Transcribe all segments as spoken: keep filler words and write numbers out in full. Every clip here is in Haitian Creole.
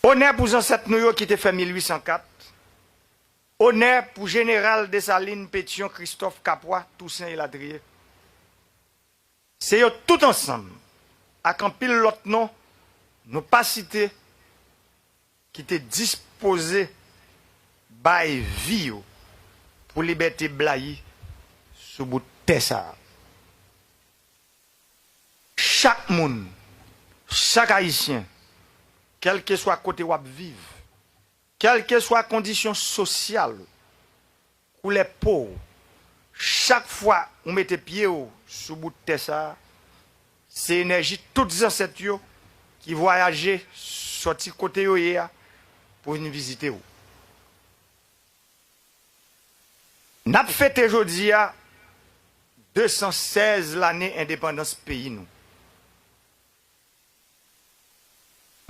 Onè pou zansèt nou yo ki te fè mil uit san kat. Onè pou Jeneral Desalin, Petyon, Kristòf, Kapwa, Tousen elatriye. Se yo tout ansanm, ak anpil lòt non nou pa site, ki te dispoze bay vi yo pou libète blayi sou bout tè sa a. Chak moun, chak Ayisyen, kèlkeswa kote w ap viv, kèlkeswa kondisyon sosyal ou, koulè po w, chak fwa ou mete pye w sou bout tè sa a, se enèji tout zansèt yo ki vwayaje sòti kote yo ye a pou vin vizite w. N ap fete jodi a de san sèz lane endepandans peyi nou.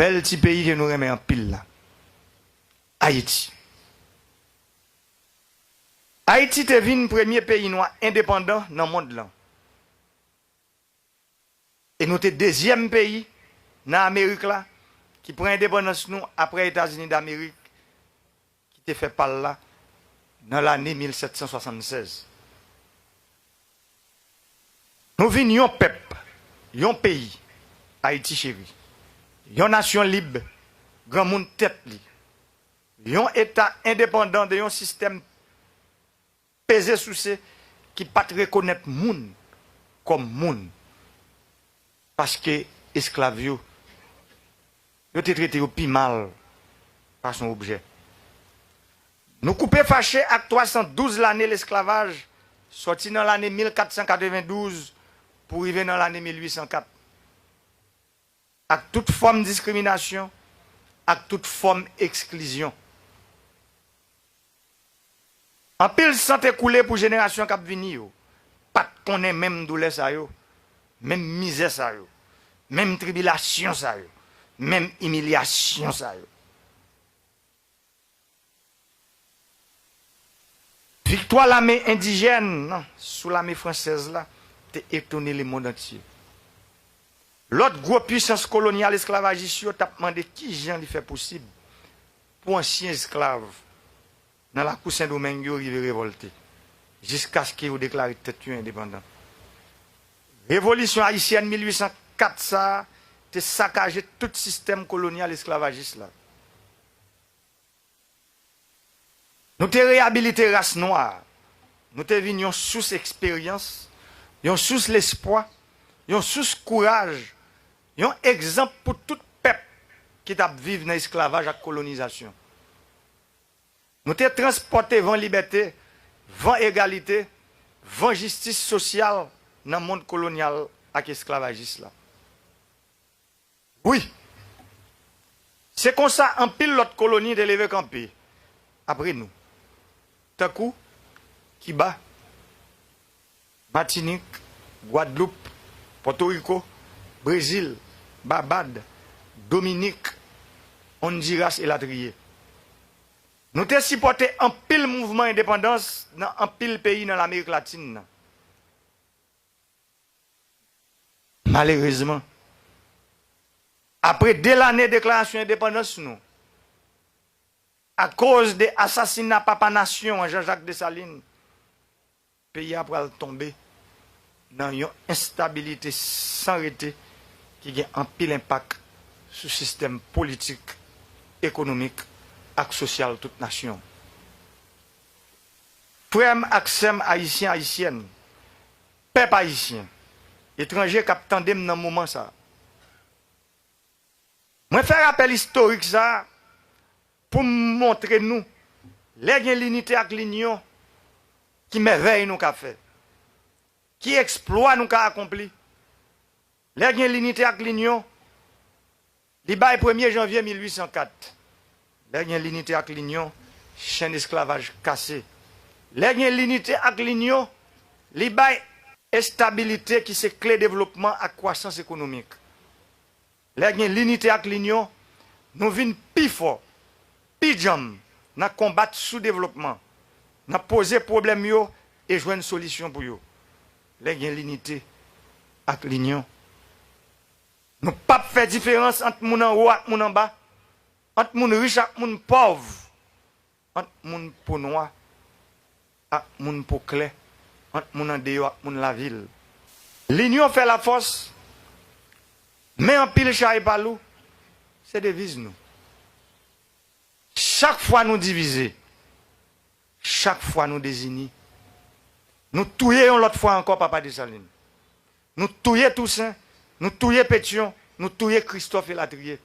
Bèl ti peyi ke nou renmen anpil la, Ayiti. Ayiti te vin premye peyi nwa endepandan nan mond lan. E nou te dezyèm peyi nan Amerik la ki pran endepandans nou apre Etazini Damerik ki te fè pa l la nan lane mil sèt san swasannsèz. Nou vin yon pèp, yon peyi, Ayiti cheri, yon nasyon lib, granmoun tèt li, yon eta endepandan de yon sistèm peze souse ki pa t rekonèt moun kòm moun, paske esklav yo, yo te trete yo pi mal pase yon objè. Nou koupe fache ak twa san douz lane lesklavaj, sòti nan lane mil kat san katrevendouz pou rive nan lane mil uit san kat, ak tout fòm diskriminasyon, ak tout fòm eksklizyon. Anpil san te koule pou jenerasyon k ap vini yo pa t konnen menm doulè sa yo, menm mizè sa yo, menm tribilasyon sa yo, menm imilyasyon sa yo. Viktwa lame endijèn nan sou lame fransèz la te etone lemonn antye. Lòt gwo pisans kolonyal esklavajis yo t ap mande kijan li fè posib pou ansyen esklav nan lakou Sendomeng yo rive revòlte, jiskaske yo deklare tèt yo endepandan. Revolisyon ayisyèn mil uit san kat sa a te sakaje tout sistèm kolonyal esklavajis la. Nou te reyabilite ras nwa a. Nou te vin yon sous eksperyans, yon sous lespwa, yon sous kouraj, yon egzanp pou tout pèp ki t ap viv nan esklavaj ak kolonizasyon. Nou te transpòte van libète, van egalite, van jistis sosyal nan mond kolonyal ak esklavajis la. Wi, se konsa anpil lòt koloni te leve kanpe apre nou, tankou Kiba, Matinik, Gwadloup, Pòtoriko, Brezil, Babad, Dominik, Ondiras elatriye. Nou te sipòte anpil mouvman endepandans nan anpil peyi nan Lamerik Latin nan. Malerezman, apre de lane deklarasyon endepandans nou, akoz de asasina papa nasyon an Jean-Jacques Dessalines, peyi a pral tonbe nan yon enstabilite san rete ki gen anpil enpak sou sistèm politik, ekonomik ak sosyal tout nasyon. Frè m ak sè m ayisyen, ayisyèn, pèp ayisyen, etranje k ap tande m nan moman sa a. Mwen fè rapèl istorik sa a pou m montre nou, lè gen linite ak linyon, ki mèvèy nou ka fè, ki eksplwa nou ka akonpli. Lè gen linite ak linyon, li bay premye janvye mil uit san kat. Lè gen linite ak linyon, chenn esklavaj kase. Lè gen linite ak linyon, li bay estabilite ki se kle devlopman ak kwasans ekonomik. Lè gen linite ak linyon, nou vin pi fò, pi djanm nan konbat soudevlopman, nan poze pwoblèm yo e jwenn solisyon pou yo. Lè gen linite ak linyon, nou p ap fè diferans ant moun anwo ak moun anba. ant moun rich ak moun pòv, ant moun po nwa ak moun po klè, ant moun andeyò ak moun lavil. Linyon fè lafòs, men anpil chay pa lou, se deviz nou. Chak fwa nou divize, chak fwa nou dezini, nou touye yon lòt fwa ankò Papa Desalin. Nou touye Tousen, nou touye Petyon, nou touye Kristòf elatriye.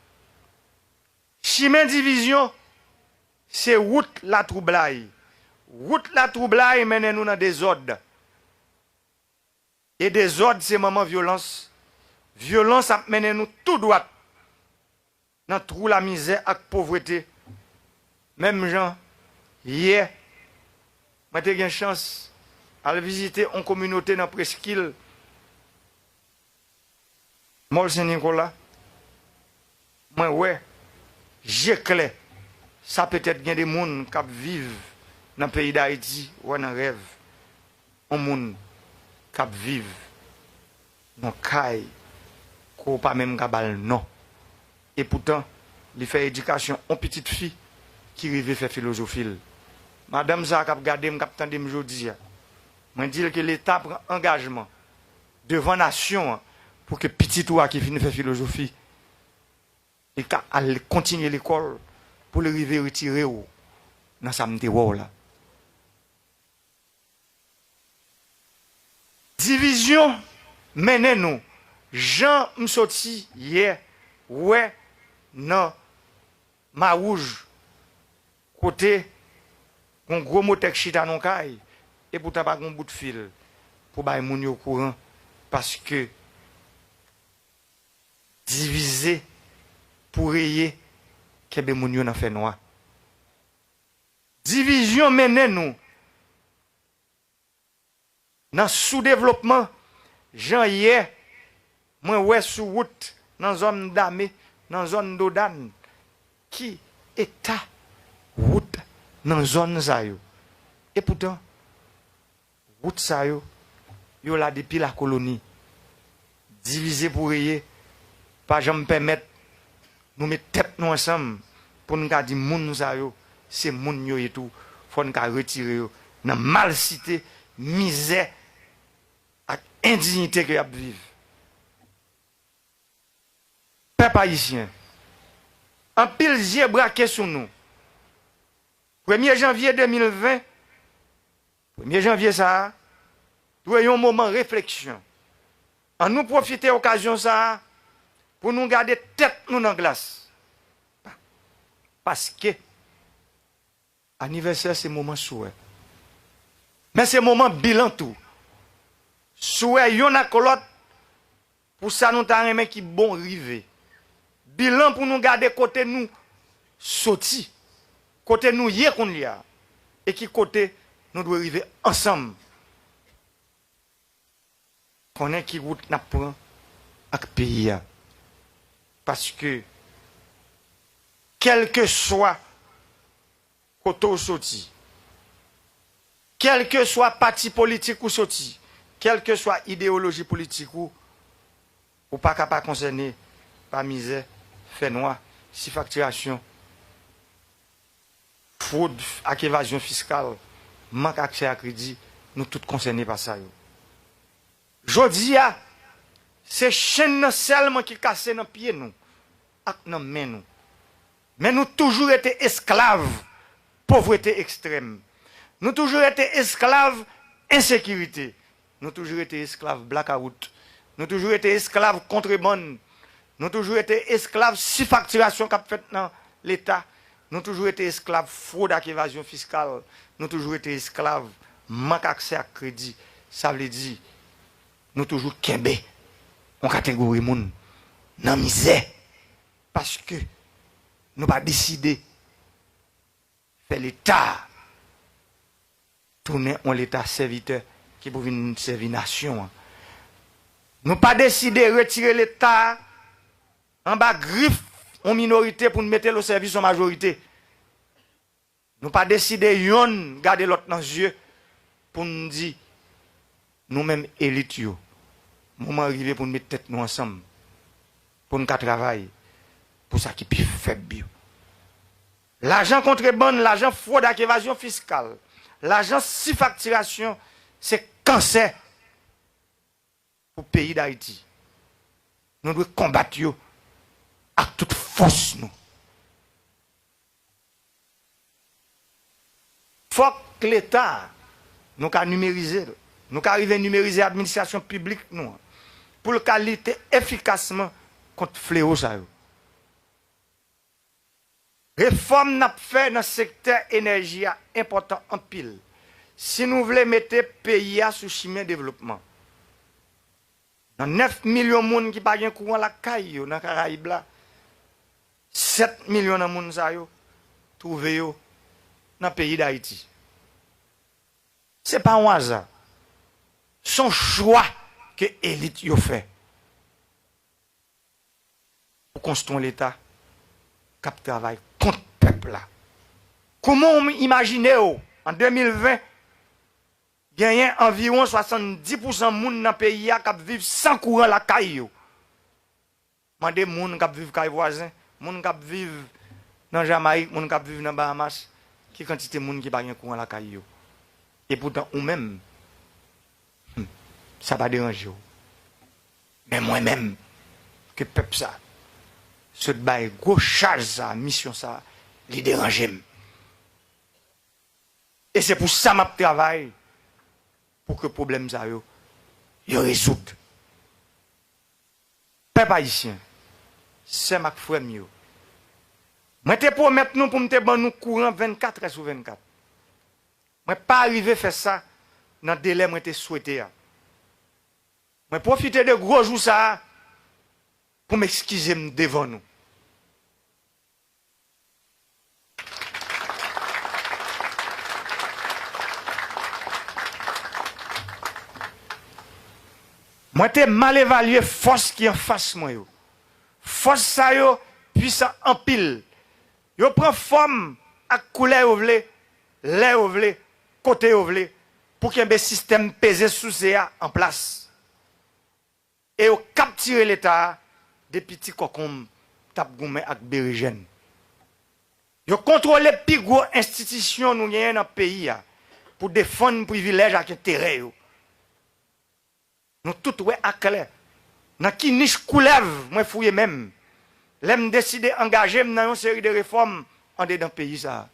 Chimen divizyon se wout latwoublay. Wout latwoublay mennen nou nan dezòd. E dezòd se manman vyolans. Vyolans ap mennen nou tou dwat nan twou lamizè ak povrete. Menm jan yè, mwen te gen chans al vizite yon kominote nan preskil Mòl Sen Nikola, mwen wè je klè sa petèt gen de moun k ap viv nan peyi Dayiti wè nan rèv yon moun k ap viv nan kay ke w pa menm ka ba l non. Epoutan, li fè edikasyon yon pitit fi ki rive fè filozofi l. Madanm sa a k ap gade m, k ap tande m jodi a, mwen di l ke Leta pran angajman devan nasyon an pou ke pitit ou a ki fin fè filozofi, li ka al kontinye lekòl pou li rive retire w nan sa m te wè w la. Divizyon mennen nou, jan m soti yè wè nan Mawouj, kote yon gwo motè k chita nan yon kay, epoutan pa gen yon bout fil pou bay moun yo kouran, paske divize pou reye kenbe moun yo nan fènwa. Divizyon mennen nou nan soudevlopman, jan yè mwen wè sou wout nan zòn Dame, nan zòn Dodàn, ki eta wout nan zòn sa yo. Epoutan, wout sa yo, yo la depi lakoloni. Divize pou reye pa janm pèmèt nou met tèt nou ansanm pou n ka di moun sa yo, se moun yo ye tou. Fò n ka retire yo nan malsite, mizè ak endiyite ke y ap viv. Pèp ayisyen, anpil zye brake sou nou. Premye janvye de mil ven, premye janvye sa a, dwe yon moman refleksyon. Ann nou pwofite okazyon sa a pou nou gade tèt nou nan glas. Paske anivèsè se moman souwè. Men se moman bilan tou. Souwè yonn ak lòt pou sa nou ta renmen ki bon rive. Bilan pou nou gade kote nou soti, kote nou ye kounye a, e ki kote nou dwe rive ansanm. Konnen ki wout n ap pran ak peyi a. Paske, kèlkeswa kote w soti, kèlkeswa pati politik ou soti, kèlkeswa ideyoloji politik ou, ou pa ka pa konsène pa mizè, fènwa, sifaktirasyon, fwod ak evazyon fiskal, mank aksè a kredi, nou tout konsène pa sa yo. Jodi a, se chenn nan sèlman ki kase nan pye nou ak nan men nou. Men nou toujou rete esklav povrete ekstrèm. Nou toujou rete esklav ensekirite. Nou toujou rete esklav blakawout. Nou toujou rete esklav kontrebann. Nou toujou rete esklav sifaktirasyon k ap fèt nan Leta. Nou toujou rete esklav fwod ak evazyon fiskal. Nou toujou rete esklav mank aksè ak kredi. Sa vle di, nou toujou kenbe yon kategori moun nan mizè. Paske nou pa deside fè Leta a tounen yon Leta sèvitè ki pou vin sèvi nasyon an. Nou pa deside retire Leta a anba grif yon minorite pou n mete l o sèvis yon majorite. Nou pa deside yonn gade lòt nan zye pou n di, nou menm elit yo, moman rive pou n met tèt nou ansanm, pou n ka travay pou sa ki pi fèb yo. Lajan kontrebann, lajan fwòd ak evazyon fiskal, lajan sifaktirasyon, se kansè pou peyi Dayiti. Nou dwe konbat yo ak tout fòs nou. Fòk Leta, nou ka nimerize l, nou ka rive nimerize administrasyon piblik nou an, pou l ka lite efikasman kont flewo sa yo. Refòm n ap fè nan sektè enèji a enpòtan anpil si nou vle mete peyi a sou chimen devlopman. Nan nèf milyon moun ki pa gen kouran lakay yo nan Karayib la, sèt milyon nan moun sa yo twouve yo nan peyi Dayiti. Se pa yon aza. Se yon chwa ke elit yo fè pou konstwi yon Leta k ap travay kont pèp la. Kouman w imajine w, an de mil ven, genyen anviwon swasanndis pousan moun nan peyi a k ap viv san kouran lakay yo? Mande moun k ap viv kay vwazen, moun k ap viv nan Jamayik, moun k ap viv nan Bahamas, ki kantite moun ki pa gen kouran lakay yo. Epoutan, ou menm, hmm, sa pa deranje w. Men mwen menm, ke pèp sa sot bay gwo chaj sa, misyon sa, li deranje m. E se pou sa m ap travay, pou ke pwoblèm sa yo, yo rezoud. Pèp ayisyen, sè m ak frè m yo, mwen te pwomèt nou pou m te ban nou kouran vennkatrè sou vennkat. Mwen pa rive fè sa nan delè mwen te swete a. Mwen pwofite de gwo jou sa a pou m eskize m devan nou. Mwen te mal evalye fòs ki anfas mwen yo. Fòs sa yo pwisan anpil. Yo pran fòm ak koulè yo vle, lè yo vle, kote yo vle, pou kenbe sistèm peze souse a an plas. E yo kaptire Leta a depi ti kòkonm t ap goumen ak berejèn. Yo kontwole pi gwo enstitisyon nou genyen nan peyi a pou defann privilèj ak enterè yo. Nou tout wè aklè nan ki nich koulèv mwen fouye men m lè m deside angaje m nan yon seri de refòm andedan peyi sa a.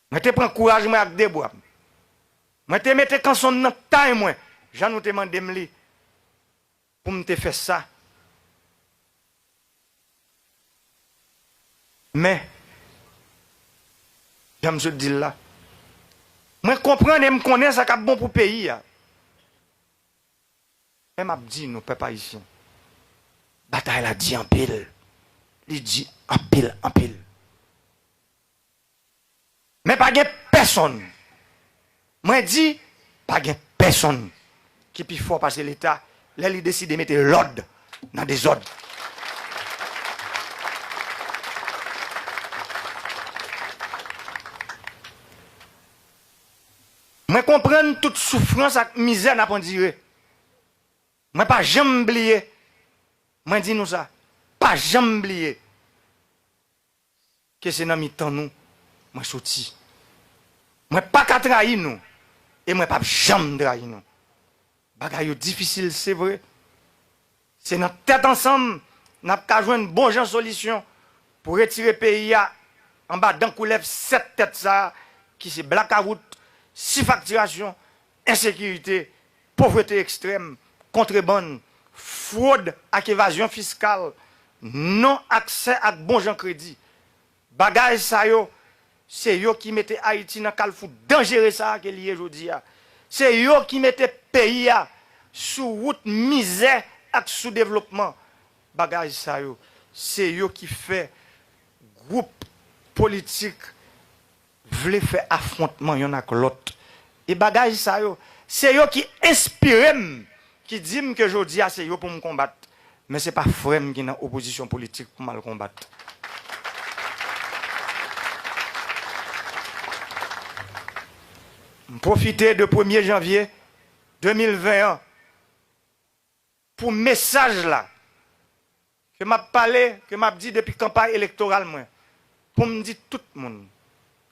Mwen te pran kouraj mwen ak de bra m. Mwen te mete kanson m nan tay mwen, jan nou te mande m li pou m te fè sa. Men, jan m sot di l la, mwen konprann e m konnen sa k ap bon pou peyi a. Men m ap di nou, pèp ayisyen, batay la di anpil. Li di anpil, anpil. Men pa gen pèsonn. Mwen di, pa gen pèsonn ki pi fò pase Leta lè li deside mete lòd nan dezòd. Mwen konprann tout soufrans ak mizè n ap andire. Mwen pa janm bliye. Mwen di nou sa. Pa janm bliye ke se nan mitan nou mwen soti. Mwen pa ka trayi nou e mwen p ap janm trayi nou. Bagay yo difisil, se vre. Se nan tèt ansanm n ap ka jwenn bon jan solisyon pou retire peyi a anba dan koulèv sèt tèt sa a, ki se blakawout, sifaktirasyon, ensekirite, povrete ekstrèm, kontrebann, fwod ak evazyon fiskal, non aksè ak bon jan kredi. Bagay sa yo, se yo ki mete Ayiti nan kalfou danjere sa a ke li ye jodi a. Se yo ki mete peyi a sou wout mizè ak soudevlopman. Bagay sa yo, se yo ki fè gwoup politik vle fè afwontman yonn ak lòt. E bagay sa yo, se yo ki enspire m, ki di m ke jodi a se yo pou m konbat. Men se pa frè m ki nan opozisyon politik pou m al konbat. M pwofite de premye janvye de mil ven an pou mesaj la ke m ap pale, ke m ap di depi kanpay elektoral mwen. pou m di tout moun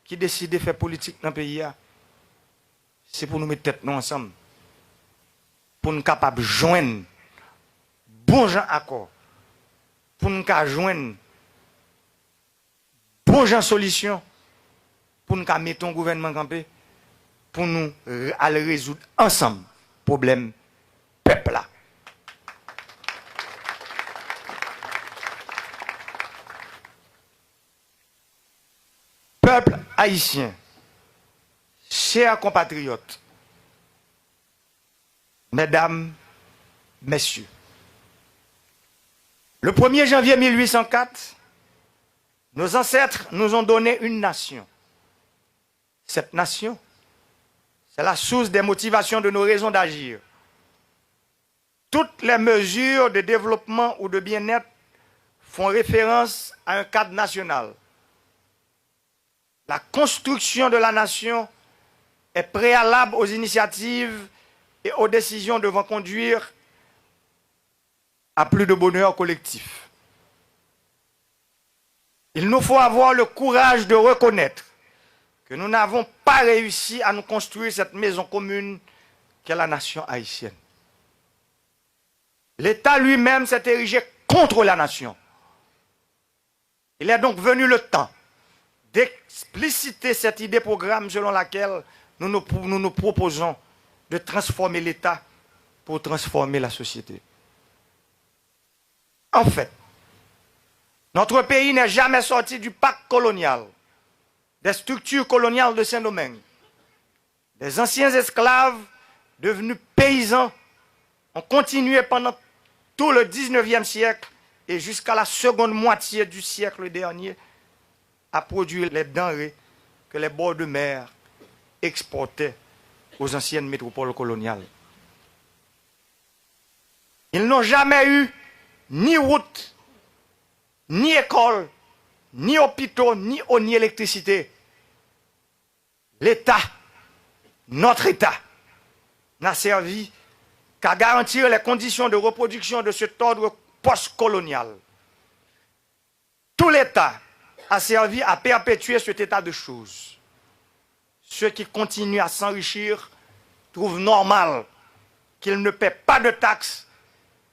ki deside fè politik nan peyi a, se pou nou met tèt nou ansanm, pou n kapab jwenn bon jan akò, pou n ka jwenn bon jan solisyon, pou n ka mete yon gouvènman kanpe, pou nou re-, al rezoud ansanm pwoblèm pèp la. Pèp ayisyen, chè konpatriyòt, medam, mesye, le premier janvier mille huit cent quatre, nos ancêtres nous ont donné une nation. Cette nation, c'est la source des motivations de nos raisons d'agir. Toutes les mesures de développement ou de bien-être font référence à un cadre national. La construction de la nation est préalable aux initiatives et aux décisions devant conduire à plus de bonheur collectif. Il nous faut avoir le courage de reconnaître que nous n'avons pas réussi à nous construire cette maison commune qu'est la nation haïtienne. L'État lui-même s'est érigé contre la nation. Il est donc venu le temps d'expliciter cette idée programme selon laquelle nous nous, nous nous proposons de transformer l'État pour transformer la société. En fait, notre pays n'est jamais sorti du pacte colonial, des structures coloniales de Saint-Domingue. Les anciens esclaves, devenus paysans, ont continué pendant tout le dix-neuvième siècle et jusqu'à la seconde moitié du siècle dernier à produire les denrées que les bords de mer exportaient aux anciennes métropoles coloniales. Ils n'ont jamais eu ni route, ni école, ni hôpitaux, ni eau, ni électricité. L'État, notre État, n'a servi qu'à garantir les conditions de reproduction de cet ordre postcolonial. Tout l'État a servi à perpétuer cet état de choses. Ceux qui continuent à s'enrichir trouvent normal qu'ils ne paient pas de taxes,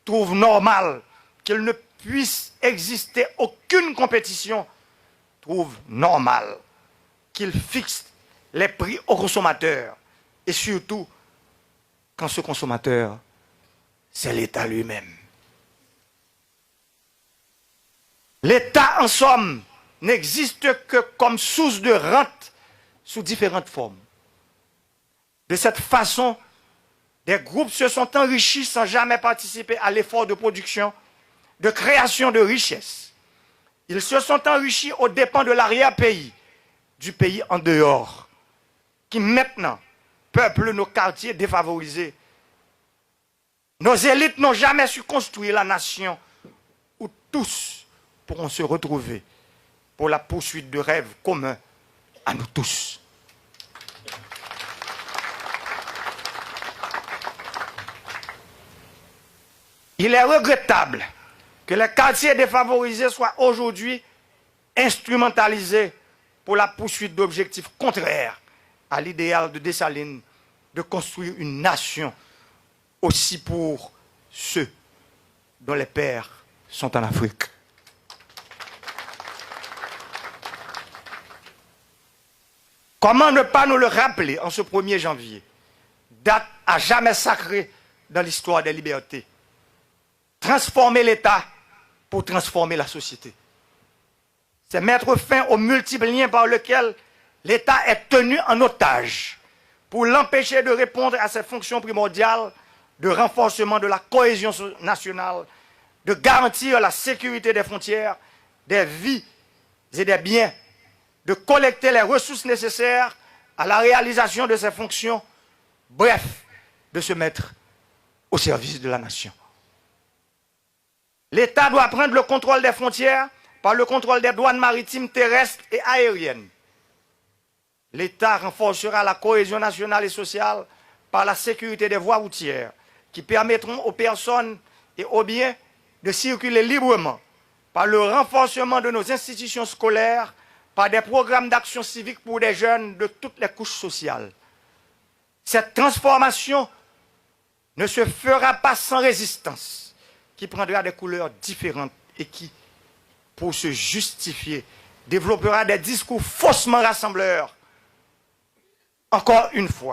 trouvent normal qu'il ne puisse exister aucune compétition, trouvent normal qu'ils fixent les prix aux consommateurs et surtout quand ce consommateur, c'est l'État lui-même. L'État, en somme, n'existe que comme source de rente sous différentes formes. De cette façon, des groupes se sont enrichis sans jamais participer à l'effort de production, de création de richesses. Ils se sont enrichis aux dépens de l'arrière-pays, du pays en dehors, qui maintenant peuple nos quartiers défavorisés. Nos élites n'ont jamais su construire la nation où tous pourront se retrouver pour la poursuite de rêves communs à nous tous. Il est regrettable que les quartiers défavorisés soient aujourd'hui instrumentalisés pour la poursuite d'objectifs contraires à l'idéal de Dessalines de construire une nation aussi pour ceux dont les pères sont en Afrique. Comment ne pas nous le rappeler en ce premier janvier, date à jamais sacrée dans l'histoire des libertés ? Transformer l'État pour transformer la société. C'est mettre fin aux multiples liens par lesquels l'État est tenu en otage pour l'empêcher de répondre à ses fonctions primordiales de renforcement de la cohésion so-, nationale, de garantir la sécurité des frontières, des vies et des biens, de collecter les ressources nécessaires à la réalisation de ses fonctions, bref, de se mettre au service de la nation. L'État doit prendre le contrôle des frontières par le contrôle des douanes maritimes, terrestres et aériennes. L'État renforcera la cohésion nationale et sociale par la sécurité des voies routières qui permettront aux personnes et aux biens de circuler librement, par le renforcement de nos institutions scolaires, par des programmes d'action civique pour des jeunes de toutes les couches sociales. Cette transformation ne se fera pas sans résistance, qui prendra des couleurs différentes et qui, pour se justifier, développera des discours faussement rassembleurs. Encore une fois,